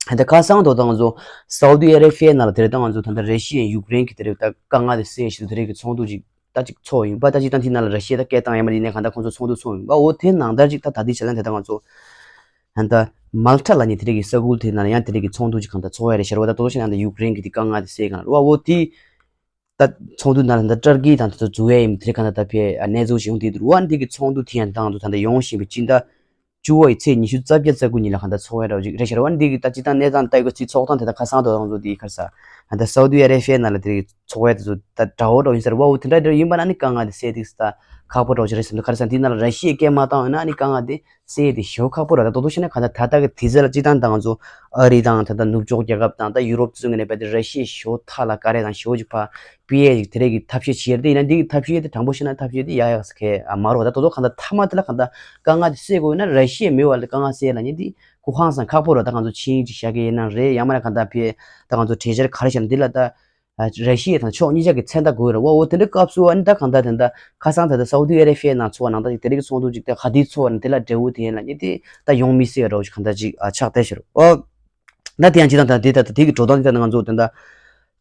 ད་ཁ་སང་དོ་ད་ང་ཚོ་སའུ་ཏི་ཨ་རེ་བྷི་ཡ་ནང་ལ་དེ་རེད་ད་ང་ཚོ་ད་ལྟ་ར་ཤི་ཡ་ཡུཀ་རེན་གྱི་དེ་རེད་ད་དཀའ་ངལ་དེ་སེལ་ཞིག་དེ་རེད་གི་ཚོགས་འདུ་ཅིག་ད་ཅིག་ཚོགས་ཡིན་པ། ད་ཅིག་ད་འདི་ནང་ལ་ར་ཤི་ཡ་ད་སྐད་བཏང་ཡ་མ་རེད་ཡིན་ནའི་གང་ལྟར་ཁོང་ཚོ་ཚོགས་འདུ་ཚོགས་ཡིན་པ། འོ་དེ་ནང་ལྟར་ཅིག་ད་ད་དེ་ཆ་ལ་དེ་ད་ང་ཚོ་ད་ལྟ་མལ་ཊ་ལབ་མཁན་དེ་རེད་གི་ས་ཁུལ་དེ་ནང་ལ་ཡང་དེ་རེད་གི་ཚོགས་འདུ་ཅིག་གང་ལྟར་ཚོགས་ཡ་རེད་ཤག་རེད་བ། ད་དོ་དོ་ཞིག་ནང་ད་ཡུཀ་རེན་གྱི་དེ་དཀའ་ངལ་དེ་སེལ་གང་རེད་བ། འོ་དེ། ད་ཚོགས་འདུ་ནང་ལ་ད་ཏུར་ཀི་དང་དེ་ཚོ་འཛུལ་ཡས་ཡིན་དེ་ག་ན་ད་ཕེ་གནས་ཚུལ་ཞིག་ཡོང་དེ་འདུག་བ། འདི་གི་ཚོགས་འདུ་དེ་ཡང་དང་དུ་ད་ལྟ་ཡོང་བཞིན་པའི་སྤྱི་ཟླ་བཅུ་པའི་ཚེས་ཉི་ཤུ་རྩ་བརྒྱད་རྩ་དགུ་ཉིན་ལ་ག་ད་ཚོགས་ཡས་ར་ཅིག་རེད་ཤག་རེད་བ། འདི་གི་ད་སྤྱི་བཏང་གནས་སྟངས་ལྟ་ཡི་གོ་ཚིག་ཚོགས་སྟངས་དེ་ད་ཁ་སང་དོ་དང་དུ་དེ་ཁར་ས་ད་སའུ་དི་ཨ་རེ་བྷི་ཡ་ནང་ལ་དེ་ཚོགས་ཡས་དེ་ཚོ་ད་འདྲ་བོ་འདྲ་བོ་ཡིན་ཟེར་བ། འོ་དེ་འདྲ་འདྲ་ཡིན་པ་ན་ནི་དཀའ་ངལ་དེ་སེལ་ཐིག་ས་ད་ཁག་པོ་འདྲ་བོ་ཞིག་རེད་ཟེར་འདུག་ཁ་སང་འདི་ནང་ལ་ར་ཤི་ཡས་སྐད་མ་བཏང་ཡོད་ན་ནི་དཀའ་ངལ་དེ་སེལ་དེ་ཞེ་པོ་ཁག་པོ་རེད། ད་དོ་དོ་ཤེས་ན་ག་ད་ད་ལྟ་གི་དུས་ཚོད་ལ་སྤྱི་བཏང་དང་ང་ཚོ་ཨ་རི་དང་ད་ལྟ་ནུབ་ཕྱོགས་རྒྱལ་ཁབ་དང་ད་ཡུ་རོབ་ཚོ་ངོས་ནས་རྦད་དེ་ར་ཤི་ཡའི་ཞོ་ཐག་ལ་ཀ་རེ་དང་ཞོ་ཅིག་ཕར་སྤེལ་ཡས་ཅིག་དེ་རེད་གི་ཐབས་ཤེས་བྱེད་ཡས་དེ་ཡིན་ན་འདི་གི་ཐབས་ཤེས་དེ་དྲང་པོ་བཤད་ན་ཐབས་ཤེས་དེ་ཡག་ཡག་ཟེར་མཁན་མ་རེད་བ། ད་དོ་དོ་ག་ད་མཐའ་མ་དེ་ལ་ག་ད་དཀའ་ངལ་དེ་སེལ་དགོས་ཡོད་ན་ར་ཤི་ཡའི་མི་བ་ལ་དཀའ་ངལ་སེལ་ལ་ཉིན་དེ་ཁོ་ཧང་སང་ཁག་པོ་རེད། ད་ང་ཚོ་ཆིངས་ཅིག་བཞག་གི་ཡིན་ན་རེད། ཡང་མིན་ན་ག་ད་ཕེ་ད་ང་ཚོ་གྲོས་འཆར་ག་རེ་བཞག་ན་འདི་ལ་ད། ར་ཤི་ཡ་དང་ཕྱོགས་གཉིས་ཆ་གི་མཚན་རྟགས་དགོས་རེད་བ། འོ་དེ་འདྲའི་སྐབས་སུ་ཨ་ནི་ད་གང་ལྟར་དེ་འདྲ་ཁ་སང་ད་ལྟ་སའུ་དི་ཨ་རེ་བྷི་ཡའི་ནང་ཚོགས་པ་ནང་ད་ཅིག་དེ་རིགས་ཚོགས་འདུ་ཅིག་ད་ག་དུས་ཚོགས་པ་ནི་དེ་ལ་འབྲས་བུ་དེ་ཡིན་ལ་ནི་དེ་ད་ཡོང་མི་སྲིད་པ་འདྲ་བོ་ཞིག་གང་ལྟར་ཅིག་ཨ་ཆགས་བསྡད་ཤག་རེད། འོ་ད་དེ་ཡང་ཅི་ད་ད་དེ་ད་ད་དེ་གི་འགྲོ་སྟངས་དེ་ད་ང་ཚོ་དེ་འདྲ་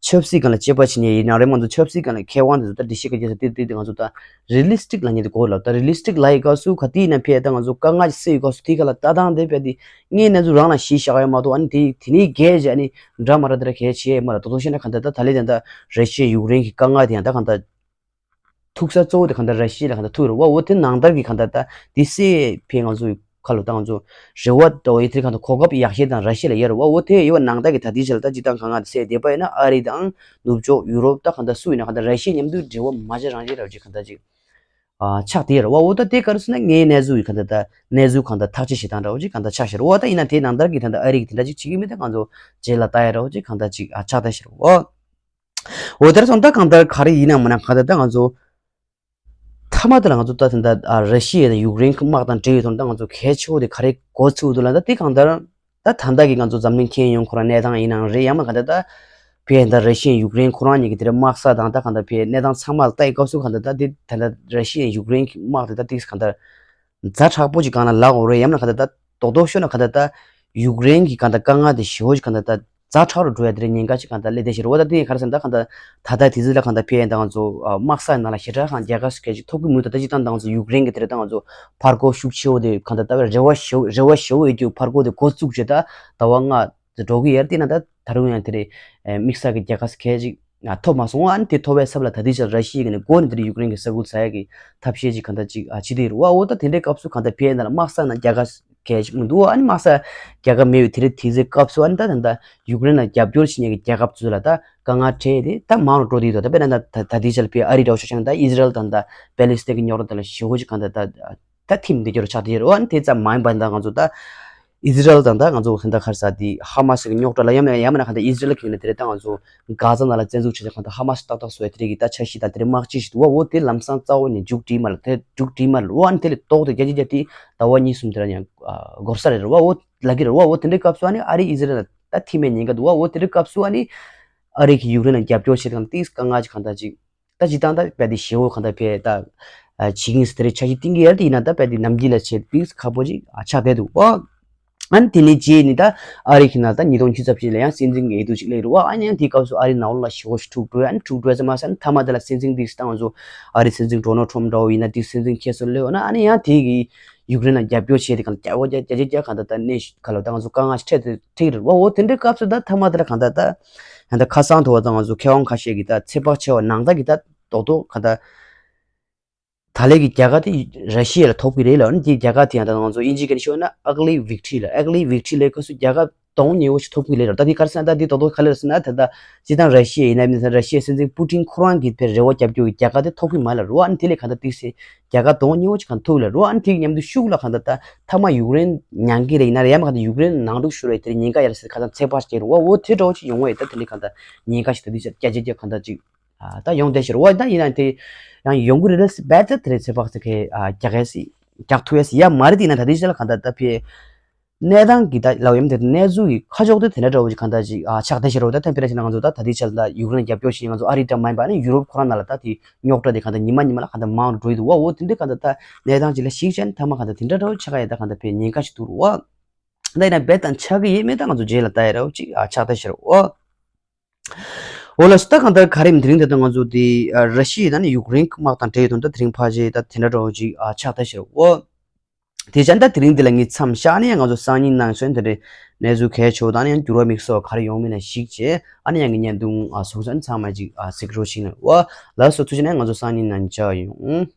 ཆབ་སྲིད་སྒང་ལ་དཔྱད་པ་བྱེད་མཁན་ཡིན་ན་རེད། ང་ཚོ་ཆབ་སྲིད་སྒང་ལ་མཁས་དབང་དེ་ཚོ་ད་འགྲེལ་བཤད་ག་རྒྱག་ས་དེ་དེ་དེ་ང་ཚོ་ད་རི་ལི་སི་ཊིག་ལབ་མཁན་དེ་དགོས་རེད་ལ། ད་རི་ལི་སི་ཊིག་ལབ་ཡི་སྐབས་སུ་ག་དུས་ཡིན་ན་ཕེ་ད་ང་ཚོ་དཀའ་ངལ་ཅིག་སེལ་ཡི་སྐབས་སུ་དེ་ག་ལ་ལྟ་སྟངས་དེ་ཕེ་དེ། ངས་གནས་ཚུལ་རང་ལ་གཞི་བཞག་ཡོད་མ་གཏོགས་ཨ་ནི་དེ་དེ་ནས་རྒྱས་བྱས་ཨ་ནི་འདྲ་མ་འདྲ་དེ་འདྲ་གས་བྱས་མ་རེད། དོ་དོ་བཤད་ན་གང་ལྟར་ད་ད་ལས་དེ་འདྲ་ར་ཤི་ཡ་ཡུཀ་རེན་གྱི་དཀའ་ངལ་དེ་ཡང་ད་གང་ལྟར་ཐུག་ས་གཙོ་བོ་དེ་གང་ལྟར་ར་ཤི་ཡ་ལ་གང་ལྟར་ཐུག་རེད་བ། འོ་དེ་ནང་ལྟར་གྱི་གང་ལྟར་ད་དེ་སེ་ཕེ་ང་ཚོ་ཁ་ལོ་ད་ང་ཚོ་རེ་བ་འདྲ་བོ་ཡི་དེ་གང་ལྟར་གོ་སྐབས་ཡག་ཤོས་དང་ར་ཤི་ཡ་ལ་ཡོད་རེད་བ། འོ་དེ་ཡོད་བ་ནང་ལྟར་གྱི་ད་དེ་ཆ་ལ་ད་ཅི་ད་གང་གང་དེ་སེ་བསྡད་པ་ཡིན་ན་ཨ་རི་དང་ནུབ་ཕྱོགས་ཡུ་རོབ་ད་གང་ལྟར་སུ་ཡིན་ན་གང་ལྟར་ར་ཤི་ཡ་མཉམ་དུ་འབྲེལ་བ་མ་བྱེད་རང་བྱེད་འདྲ་བོ་ཅིག་གང་ལྟར་ཅིག་ཨ་ཆགས་དེ་རེད་བ། འོ་ད་དེ་ག་རེ་ཟེར་ན་ངའི་གནས་ཚུལ་ཡི་གང་ལྟར་ད་གནས་ཚུལ་གང་ལྟར་ཐག་གཅོད་བྱེད་སྟངས་འདྲ་བོ་ཅིག་གང་ལྟར་ཆགས་ཤག་རེད་བ། ད་ཡིན་ན་དེ་ནང་ལྟར་གྱི་ད་ལྟ་ཨ་རི་གི་དེ་འདྲ་ཅིག་བྱེད་ཀྱི་མེད་ད་ང་ཚོ་རྗེས་ལ་ལྟ་ཡ་འདྲ་བོ་ཅིག་གང་ལྟར་ཅིག་ཨ་ཆགས་བསྡད་ཤག་རེད་བ། འོ་དེར་སོང་ད་གང་ལྟར་ག་རེ་ཡིན་ན་མིན་ན་གང་ལྟར་ད་ང་ཚོ་མཐའ་མ་དེ་ལ་ང་ཚོ་ད་ད་ལྟ་ཨ་ར་ཤི་ཡ་དང་ཡུཀ་རེན་གྱི་དམག་དང་འབྲེལ་ཡོད་དོན་ད་ང་ཚོ་གལ་ཆེ་བོ་དེ་ག་རེ་གོ་ཚུགས་འདུག་ལ། ད་དེ་གང་ལྟར། ད་ད་ལྟ་གི་ང་ཚོ་འཛམ་གླིང་ཁྱོན་ཡོངས་ཁོ་རང་གནས་སྟངས་ཡིན་ནའང་རེད། ཡང་མ་ག་ད་ད་བས་ད་ར་ཤི་ཡ་ཡུཀ་རེན་ཁོ་རང་གཉིས་ཀྱི་དེ་འདྲ་དམག་ས་དང་ད་གང་ལྟར་བས་གནས་སྟངས་ཚང་མ་ལ་ལྟ་ཡི་སྐབས་སུ་གང་ལྟར་ད་དེ་ད་ལྟ་ར་ཤི་ཡ་ཡུཀ་རེན་གྱི་དམག་དེ་ད་ཏིག་གང་ལྟར་ཛ་དྲག་པོ་ཅིག་གང་ལ་ལག་འོང་རེད། ཡང་མ་ག་ད་ད་རྡོག་རྡོག་ཤོད་ན་ག་ད་ད་ཡུཀ་རེན་གྱི་གང་ལྟར་དཀའ་ངལ་དེ་ཞེ་བོ་ཅིག་གང་ལྟར་ད་ཛ་དྲག་རུ་འགྲོ་ཡ་དེ་འདྲ་ཉེན་ཁ་ཅིག་གང་ལྟར་སླེབས་བསྡད་ཤག་རེད་བ། ད་དེ་ག་རེ་ཟེར་ན་ད་གང་ལྟར་ད་ལྟ་དུས་ཚོད་ལ་གང་ལྟར་ཕེ་ཡ་ད་ང་ཚོ་དམག་ས་ནང་ལ་ཞེ་དྲག་གང་རྒྱལ་ཁ་སྐད་ཅིག་ཐོབ་ཀྱི་མུ་མཐུད་ད་ཅིག་ད་ང་ཚོ་ཡུཀ་རེན་གྱི་དེ་འདྲ་ད་ང་ཚོ་ཕར་རྒོལ་ཤུགས་ཆེ་བོ་དེ་གང་ལྟར་ད་རེ་བ་ཞེ་བོ་རེ་བ་ཞེ་བོ་ཡོད་རྒྱུ་ཕར་རྒོལ་དེ་འགོ་བཙུགས་བྱས་ད་ཟླ་བ་ལྔ་འགྲོ་གི་ཡོད་རེད། དེ་ན་ད་ད་རུང་ཡང་དེ་རེད་དམིགས་བསལ་གྱི་རྒྱལ་ཁ་སྐད་ཅིག་ཐོབ་མ་སོང་། ཨ་ནི་དེ་ཐོབ་པའི་ཚབ་ལ་ད་ལྟའི་ཆར་ར་ཤི་ཡ་གི་ནས་འགོ་ནས་དེ་རིང་ཡུཀ་རེན་གྱི་ས་ཁུལ་ཟ་ཡ་གི་ཐབས་ཤེས་ཅིག་གང་ལྟར་ཅིག་ཨ་བྱེད་དེ་རུ་བ། འོ་ད་དེ་འདྲའི་སྐབས་སུ་གང་ལྟར་ཕེ་ཡ་ན་ལ་དམག་ས་ན་རྒྱལ་ཁ་གལ་ཞིག་མི་འདུག་ཨ་ནི་དམག་ས་རྒྱལ་ཁ་མེད་པའི་དེ་རིང་དེ་ཚོའི་སྐབས་སུ་ཨ་ནི་ད་ད་ད་ཡུཀ་རེན་ལ་རྒྱབ་སྐྱོར་བྱེད་མཁན་གྱི་རྒྱལ་ཁབ་ཚོ་ལ་ད་དཀའ་ངལ་འཕྲད་དེ་ད་མང་རུ་འགྲོ་དེ་འདུག་ད་དཔེར་ན་ད་ད་ད་དེའི་ཆར་ཕེ་ཨ་རི་འདྲ་བོ་ཆ་བཞག་ན་ད་ཨི་ཟི་རལ་དང་ད་པེ་ལི་སི་ཐན་གྱི་རྙོག་དྲ་དེ་ལ་ཞེ་བོ་ཅིག་གང་ལྟར་ད་ད་ཐིམ་བསྡད་རྒྱུ་རུ་ཆགས་བསྡད་ཡོད་རེད། ཨ་ནི་དེ་ཙམ་མ་ཡིན་པ་ད་ང་ཚོ་ད། ཨི་ཟི་རལ་དང་ད་ང་ཚོ་ད་ལྟ་ག་རེ་ཟེར་དེ་ཧ་མ་སི་གི་རྙོག་དྲ་ལ་ཡང་ན་ཡང་མིན་ན་ག་ད་ཨི་ཟི་རལ་གྱི་ནས་དེ་རེད། ད་ང་ཚོ་གྷ་ཛ་ནང་ལ་བཙན་འཛུལ་བྱས་ཏེ་ག་ད་ཧ་མ་སི་ཏག་ཏག་བཟོ་ཡ་དེ་རིགས་ཀྱི་ད་འཆར་གཞི་དང་དེ་རིགས་དམག་སྤྱི་ཞིག་འདུག་བ། འོ་དེ་ལམ་སང་རྩ་བ་ནས་མཇུག་སྒྲིལ་མ་ལ་དེ་མཇུག་སྒྲིལ་མ་ལ་འོ་ཨ་ནི་དེ་ལས་ཏོག་ཙམ་རྒྱ་ཆེ་རྒྱ་དེ་ཟླ་བ་གཉིས་གསུམ་དེ་ར་ཡང་འགོར་ས་རེད་ར་བ། འོ་ལབ་ཀྱི་རེད་བ། འོ་དེ་འདྲའི་སྐབས་སུ་ཨ་ནི་ཨ་རི་ཨི་ཟི་རལ་ད་ཐེ་མེད་ཉེན་ཁ་འདུག་བ། འོ་དེ་འདྲའི་སྐབས་སུ་ཨ་ནི་ཨ་རི་གིས་ཡུཀ་རེན་ལ་རྒྱབ་སྐྱོར་བྱེད་སྟངས་ཏིས་དཀའ་ངལ་ཅིག་གང་ལྟར་ཅིག་ད་སྤྱིར་བཏང་ད་རྦད་དེ་ཞེ་བོ་གང་ལྟར་ཕེ་ད་བྱེད་ཀྱིན་སི་དེ་རེད། འཆར་གཞི་བཏིང་གི་ཡར་དེ་ཡིན་ན་ད་རྦད་དེ་ནམ་རྒྱུན་ལ་བྱེད་པིག་ཁག་པོ་ཅིག་ཆགས་བསྡད་འདུག་བ། ཨ་ནི་དེ་ནས་རྗེས་ནི་ད་ཨ་རི་གི་ནང་ད་ཉིས་སྟོང་ཆིག་ཙམ་ཅིག་ལ་ཡང་སྲིད་འཛིན་གྱི་འོས་བསྡུ་ཅིག་སླེབས་རེད་བ། ཨ་ནི་ཡང་དེའི་སྐབས་སུ་ཨ་རི་ནང་ལོགས་ལ་ཞེ་བོ་ཞིག་འཁྲུག་འགྲོ། ཨ་ནི་འཁྲུག་འགྲོ་ཙམ་མ་ཟད་ཨ་ནི་མཐའ་མ་དེ་ལ་སྲིད་འཛིན་འདི་ད་ང་ཚོ་ཨ་རི་སྲིད་འཛིན་ཌོ་ནལ་ཊམ་འདྲ་བོ་ཡིན་ན་དེ་སྲིད་འཛིན་ཁྱེད་ཚོ་སླེབས་ཡོང་ན་ཨ་ནི་ཡང་དེ་གི་ཡུཀ་རེན་ལ་རྒྱབ་སྐྱོར་བྱས་ཏེ་གང་རྒྱ་བོ་རྒྱ་རྒྱ་རྒྱ་རྒྱ་གང་ད་ད་གནས་ག་ལ་ད་ང་ཚོ་དཀའ་ངལ་ཞིག་འཕྲད་དེ་ཐིག་རེད་བ། འོ་དེ་འདྲའི་སྐབས་སུ་ད་མཐའ་མ་དེ་ལ་གང་ད་ད་ཡང་ད་ཁ་སང་དུ་བ་ད་ང་ཚོ་མཁས་དབང་ཁ་ཤས་ཀྱིས་ད་ཚོད་དཔག་བྱས་པ་ནང་ད་གི་ད་རྡོག་རྡོག་ག་ད་ད་ལན་གྱི་རྒྱལ་ཁ་དེ་ར་ཤི་ཡ་ལ་ཐོབ་ཀྱི་རེད་ལ། ཨ་ནི་དེའི་རྒྱལ་ཁ་དེ་ཡང་ད་ང་ཚོ་དབྱིན་ཇིའི་སྐད་ནས་ཤོད་ན་ugly victory ལ། ugly victory ལབ་སྐབས་སུ་རྒྱལ་ཁ་གདོང་ཉེ་བོ་ཞིག་ཐོབ་ཀྱི་རེད་ལ། ད་དེ་ག་རེ་ཟེར་ན་ད་དེ་རྡོག་རྡོག་ག་ལེར་ཟེར་ན་ད་ད་སྤྱིར་བཏང་ར་ཤི་ཡ་ཡིན་ན་མིན་ན་ར་ཤི་ཡའི་སྲིད་འཛིན་པུ་ཏིན་ཁོ་རང་གིས་ཕར་རེ་བ་རྒྱབ་སྐྱོར་གྱི་རྒྱལ་ཁ་དེ་ཐོབ་ཀྱི་མ་རེད་ལ་རོ། ཨ་ནི་དེ་ལས་གང་ད་དེ་སྲིད་རྒྱལ་ཁ་གདོང་ཉེ་བོ་ཅིག་གང་ཐུག་ལ་རོ། ཨ་ནི་དེ་གི་མཉམ་དུ་ཤུགས་ལ་གང་ད་ད་མཐའ་མ་ཡུཀ་རེན་མྱང་གི་རེད། ཡིན་ན་རེད་ཡ་མ་གང་ད་ཡུཀ་རེན་ནང་འཁྲུག་ཤུགས་རེད། དེ་ཉེན་ཁ་ཡར་སེ་ག་ད་ཚེ་ཕར་སྐྱེ་རུ་བ། འོ་དེ་འདྲ་བོ་ཅིག་ཡོང་བ་ཡིན་ད་དེ་ལས་གང་ད་ཉེན་ཁ་ཞིག་ད་དེ་ཆ་རྒྱ་ཆ་རྒྱ་གང་ད་ཅིག་ད་ཡོང་བསྡད་ཤེར་བ་ད་ཡིན་ན་དེ་ཡང་ཡོང་གི་རེད་ད་སི་བད་ད་དེ་རེད། ཚེ་ཕར་སེ་ག་རྒྱག་ཡ་སི་རྒྱག་ཐུབ་ཡ་སི་ཡ་མ་རེད། དེ་ཡིན་ན་ད་དེ་ཆ་ལ་གང་ད་ད་ཕེ་གནས་སྟངས་ཀྱི་ད་ལབ་ཡམ་དེ་གནས་ཚུལ་གྱི་ཁ་ཕྱོགས་དེ་དེ་འདྲ་འདྲ་བོ་ཞིག་གང་ལྟར་ཅིག་ཨ་ཆགས་བསྡད་ཤེར་རོ། ད་ཐེངས་དཔེར་ན་ཞིག་ན་ང་ཚོ་ད་ད་ལྟའི་ཆར་ད་ཡུཀ་རེན་རྒྱབ་སྐྱོར་བྱེད་མཁན་ང་ཚོ་ཨ་རི་འདྲ་མ་ཡིན་པ་ནི་ཡུ་རོབ་ཁོ་རང་ནང་ལ་ད་དེ་རྙོག་དྲ་དེ་གང་ལྟར་ཉི་མ་ཉི་མ་ལ་གང་ལྟར་མང་རུ་འགྲོ་ཡི་འདུག་བ། འོ་དེ་འདྲའི་གང་ལྟར་ད་གནས་སྟངས་ཅིག་ལ་གཞིགས་བྱས་ནས་མཐའ་མ་གང་ལྟར་དེ་འདྲ་འདྲ་བོ་ཆགས་ཀ་ཡ་ད་གང་ལྟར་དཔེ་ཉེན་ཁ་ཞིག་འདུག་རུ་བ། ད་ཡིན་ན་རྦད་དང་ཆགས་ཀྱི་ཡོད་མེད་ད་ང་ཚོ་རྗེས་ལ་ལྟ་ཡ་ར་བ་ཅིག་ཨ་ཆགས་བསྡད་ཤེར་རོ། འོ་ལགས་སོ། ད་གང་ལྟར་ག་རེ་ཡིན་དེ་རིང་དེ་ད་ང་ཚོ་དེ་ཨ་ར་ཤི་ཡ་དང་ནི་ཡུཀ་རེན་དམག་དང་འབྲེལ་ཡོད་དོན་ད་དེ་རིང་ཕལ་ཆེར་ད་དེ་འདྲ་འདྲ་བོ་ཅིག་ཨ་ཆགས་བསྡད་ཤེར་རོ། དེ་བྱས་ད་དེ་རིང་འདི་ལ་ངས་མཚམས་བཞག་ནས་ང་ཚོ་སང་ཉིན་ནང་ཚུན་དེ་འདྲའི་གནས་ཚུལ་གལ་ཆེ་བ་དང་ནི་ཡང་འགྱུར་བ་དམིགས་བསལ་ག་རེ་ཡོང་མིན་ལ་གཞིགས་བྱས་ཨ་ནི་ཡང་གི་བརྙན་ཐུང་ཨ་སོང་ཙང་ཚང་མ་ཅིག་ཨ་གཟིགས་རོགས་ཞིག་གནང་། འོ་ལགས་སོ། ཐུགས་རྗེ་གནང་། ང་ཚོ་སང་ཉིན་ནང་མཇལ་ཡོང་།